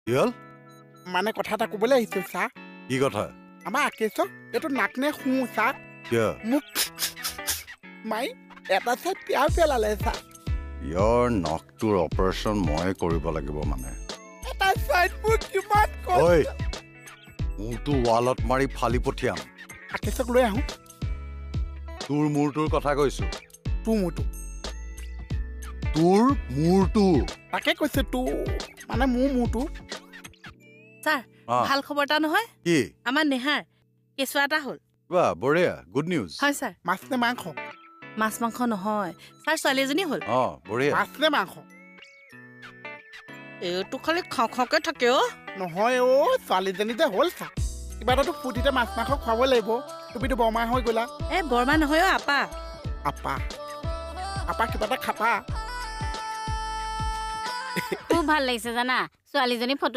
কি হ'ল? মানে কথা এটা ক'বলৈ আহিছোঁ ছাৰ। কি কথা? আমাৰ আকেশক এইটো নাক নে শুওঁ ছাৰ। কিয়? মোক মাৰি এটা চাইড পিয়াও পেলালে ছাৰ। ইয়াৰ নখটোৰ অপাৰেশ্যন ময়ে কৰিব লাগিব মানে। এটা চাইড মোৰ কিমান ঐ, মূৰটো ৱালত মাৰি ফালি পঠিয়াম। আকেশক লৈ আহোঁ। তোৰ মূৰটোৰ কথা কৈছো। তোৰ মূৰটো? তোৰ মূৰটো। তাকে কৈছে, তোৰ মানে মোৰ মূৰটো। ছাৰ, ভাল খবৰ এটা নহয়? কি? আমাৰ নেহাৰ কেঁচুৱা এটা হ'ল। বাহ, বঢ়িয়া, গুড নিউজ। হয় ছাৰ। মাছ নে মাংস? মাছ মাংস নহয় ছাৰ, ছোৱালী এজনী হ'ল। অ, বঢ়িয়া। মাছ নে মাংস? এইটো খালি খাওঁ খাওঁকে থাকে অ'। নহয় অ', ছোৱালীজনী যে হ'ল ছাৰ, কিবা এটাতো ফূৰ্তিতে মাছ মাংস খুৱাব লাগিব। তুমিতো বৰমা হৈ গ'লা। এ বৰমা নহয় অ', আপা। আপা, আপা কিবা এটা খাপা। খুব ভাল লাগিছে জানা, ছোৱালীজনী ফটো।